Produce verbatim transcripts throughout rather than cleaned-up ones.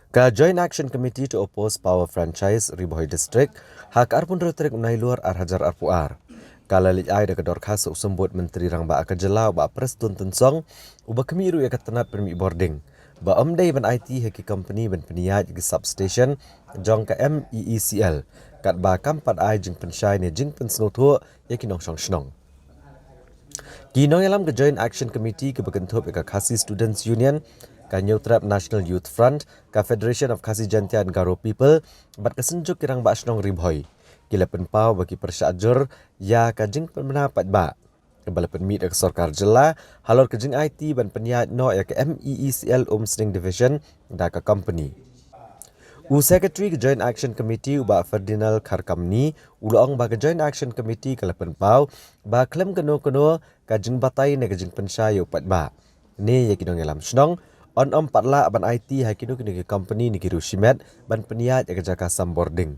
Ka Joint Action Committee to Oppose Power Franchise Ri Bhoi District, ha ka arphew hynriew tarik u Nailur ar hajar arphew ar, ka la leit ai da ka dorkhas ha u symbud Myntri Rangbah ka jylla u Bah Prestone Tynsong, uba khmih ruh ïa ka tnat pynmih bording ba ym dei ban aiti ha ki kompani ban pynïaid ïa ki substation jong ka M E E C L, katba kam pat ai jingpynshai ne jingpynsngewthuh ïa ki nongshong shnong. Ki nongïalam ka Joint Action Committee kiba kynthup ïa ka Khasi Students Union, ka Hynñiewtrep National Youth Front, ka Federation of Khasi Jaintia and Garo People, bad ka Synjuk ki Rangbah Shnong Ri Bhoi, ki la pynpaw ba ki pyrshah jur ïa ka jingpynbna paidbah kaba la pynmih da ka sorkar jylla halor ka jingaiti ban pynïaid noh ïa ka M E E C L Umsning Division da ka kompani. U Secretary ka Joint Action Committee u Bah Ferdinand Kharkamni u la ong ba ka Joint Action Committee ka la pynpaw ba khlem kano kano ka jingbatai ne ka jingpynshai ïa u paidbah ne ïa ki nongïalam shnong, yn ym pat lah ban aiti ha kino kino ki kompani ne ki riew shimet ban pynïaid ïa ka jaka sam bording.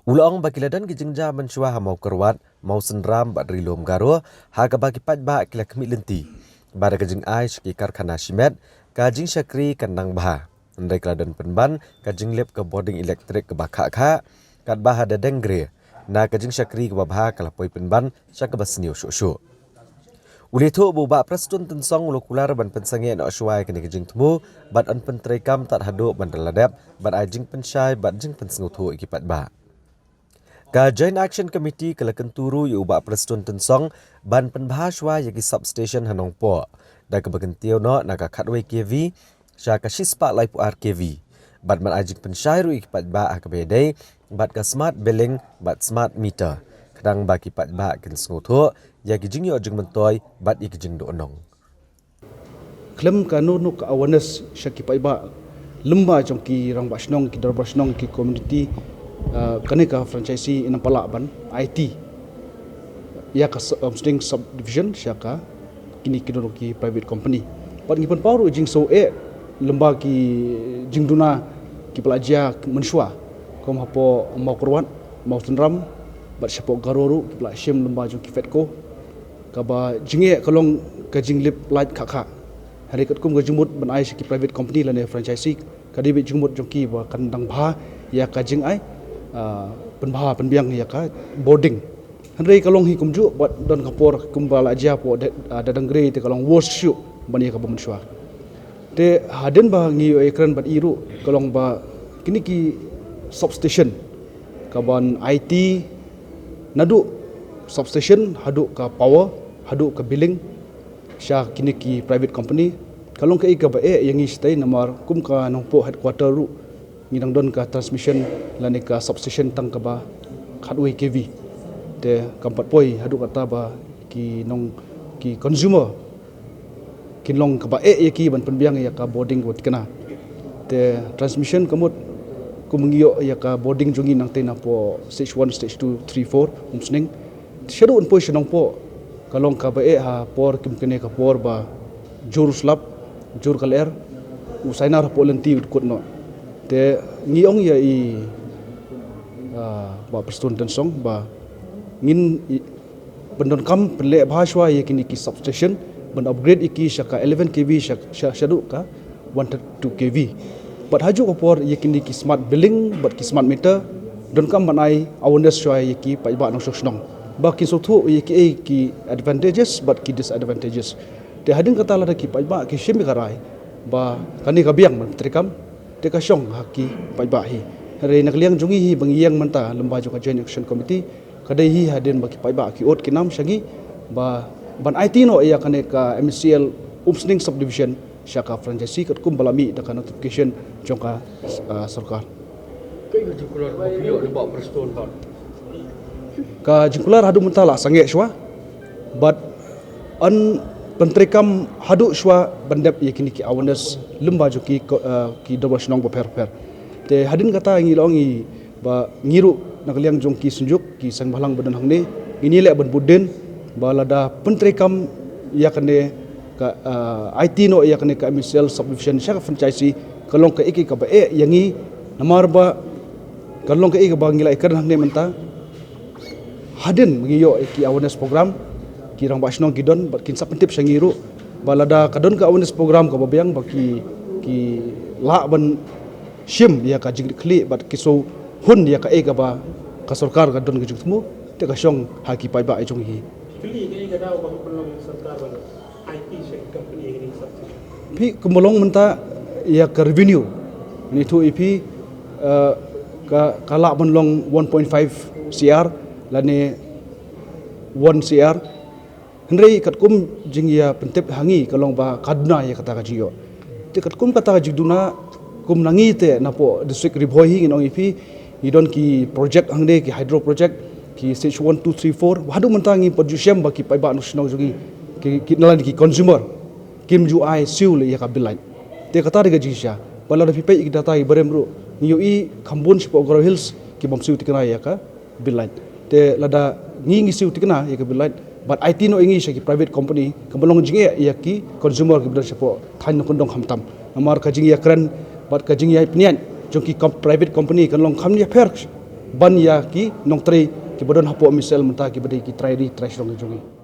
U la ong ba ki la don ki jingjia mynshuwa ha Mawkyrwat, Mawsynram bad Ri Lum Garo, ha kaba ki paidbah ki la khmih lynti ba da ka jingai sha ki karkhana shimet, ka jingshakri kan nang bha. Hynrei ka la don pynban ka jinglip ka bording elektrik kaba khah khah, katba ha Dadeng Gre, na ka jingshakri kaba bha ka la poi pynban sha kaba sniew shuh shuh. U la ïathuh ba u Bah Prestone Tynsong u la kular ban pynsangeh noh shuwa ïa kane ka jingthmu bad yn pyntreikam tad haduh ban da la dep ban ai jingpynshai bad jingpynsngewthuh ïa ki paidbah. Ka Joint Action Committee ka la kyntu ruh ïa u Bah Prestone Tynsong ban pynbha shuwa ïa ki substation ha Nongpoh da kaba kyntiew noh na ka khatwei K V sha ka shispah laiphew ar K V, bad ban ai jingpynshai ruh ïa ki paidbah ha kaba ïadei bad ka smart billing bad smart meter, khnang ba ki paidbah kin sngewthuh ïa ki jingïoh jingmyntoi bad ïa ki jingduhnong. Khlem kano kano ka awareness sha ki paidbah lyngba jong ki rangbah shnong, ki dorbar shnong, ki community, ah, kane ka franchisee yn ym pat lah ban aiti ïa ka s-, Umsning subdivision sha ka kine ki don ki private company. Bad ngi pynpaw ruh jingsngew eh lyngba ki jingduna kiba la jia mynshuwa, kum hapoh Mawkyrwat, Mawsynram, bad shapoh Garo ruh kiba la shim lyngba jong ki FEDCO. Kaba jingeh ka long ka jinglip light khah khah. Hynrei katkum ka jingmut ban ai sha ki private company lane franchisee, ka dei beit jingmut jong ki ba kan dang bha ïa ka jingai, ah, pynbha pynbiang ïa ka bording. Hynrei ka long hi kumjuh bad don ka por kumba la jia hapoh Da-, ah, Dadeng Gre te ka long worse shuh ban ïa kaba mynshuwa. Te hadien ba ngi ïoh ïakren bad i ruh ka long ba kine ki substation kaban aiti naduh substation haduh ka power haduh ka billing sha kine ki private company, ka long kaei kaba eh ïa ngi shatei namar kum ka Nongpoh headquarter ruh ngi dang don ka transmission lane ka substation tang kaba khatwei K V. Te kam pat poi haduh katta ba ki nong, ki consumer kin long kaba eh ïa ki ban pynbiang ïa ka bording kaba thikna. Te transmission ka mut kum ngi ïoh ïa ka bording jong ngi nangtei napoh stage one, stage two, three, four, Umsning. Shaduh yn poi sha Nongpoh ka long kaba eh ha por kum kane ka por ba jur slap, jur ka lyer, u sainar hapoh lynti u dkut noh. Te ngi ong ïa i, ah, Bah Prestone Tynsong ba ngin i, pyndonkam pynleh bha shuwa ïa kine ki substation ban upgrade ïa ki sha ka eleven K V sha, sha, shaduh ka one thirty-two K V. Bad hajuh ka por ïa kine ki smart billing bad ki smart meter donkam ban ai awareness shuwa ïa ki paidbah nongshong shnong ba kin sngewthuh ïa kiei ki advantages bad ki disadvantages. Te hadien kata lada ki paidbah ki shim ïa ka rai ba kane ka biang ban treikam, te ka shong ha ki paidbah hi. Hynrei na ka liang jong ngi hi ba ngi ïeng mynta lyngba jong ka Joint Action Committee, ka dei hi hadien ba ki paidbah ki ot ki nam sha ngi ba ban aiti noh ïa kane ka M E C L Umsning Subdivision sha ka franchisee katkum ba la mih da ka notification jong ka, ah, sorkar. Kaei ka jingkular ba phi ïoh na Bah Prestone Tynsong? Ka jingkular haduh mynta la sangeh shuwa bad yn pyntreikam haduh shuwa ban dep ïa kine ki awareness lyngba jong ki ko-, ah, ki dorbar shnong bapher bapher. Te hadien kata ngi la ong i ba ngi ruh na ka liang jong ki Synjuk, ki Seng Bhalang ba don hangne, ngin ïaleh ban bud dien ba lada pyntreikam ïa kane ka, ah, aiti noh ïa kane ka M E C L Subdivision sha ka franchisee, ka long kaei kaei kaba eh ïa ngi namar ba ka long kaei kaba ngi la ïakren hangne mynta. Hadien ba ngi ïoh ïa ki awareness program, ki rangbah shnong ki don bad kin sa pyntip sha ngi ruh ba lada ka don ka awareness program kaba biang ba ki Ki lah ban shim ïa ka jingkitkhlieh bad ki shu hun ïa kaei kaba ka sorkar ka don ka jingthmu, te ka shong ha ki paidbah jong hi. Kylli kaei ka daw ba ka pynlong ïa ka sorkar ban ai pisa sha ki company ïa kine ki subsidy? Phi, kumba long mynta ïa ka revenue, ngi ïathuh ïa phi, eh, ka, ka lah ban long one point five C R lane one C R. Hynrei katkum jingïapyntip ha ngi ka long ba ka duna ïa kata ka jingïoh. Te katkum kata ka jingduna, kum na ngi te napoh district Ri Bhoi hi, ngin ong ïa phi, ngi don ki project hangne, ki hydro project, ki stage one, two, three, four. Haduh mynta ngim pat ju shem ba ki paidbah nongshong shnong jong ngi, ki, ki na lade ki consumer, kim ju ai siew leh ïa ka bill light. Te kata dei ka jingshisha. Bad lada phi peit ïa ki data ibarim ruh, ngi ïohi kham bun shapoh Garo Hills ki bym siew tikna ïa ka bill light. Te lada ngi, ngi siew tikna ïa ka bill light, bad aiti noh ïa ngi sha ki private company, kaba long jingeh ïa ki consumer kiba don shapoh thaiñ Nongkyndong khamtam. Namar ka jingïakren bad ka jingïapynïaid jong ki com-, private company kan long kham ïapher ban ïa ki nongtrei kiba don hapoh Missile mynta, kiba dei ki trai ri trai shnong jong ngi.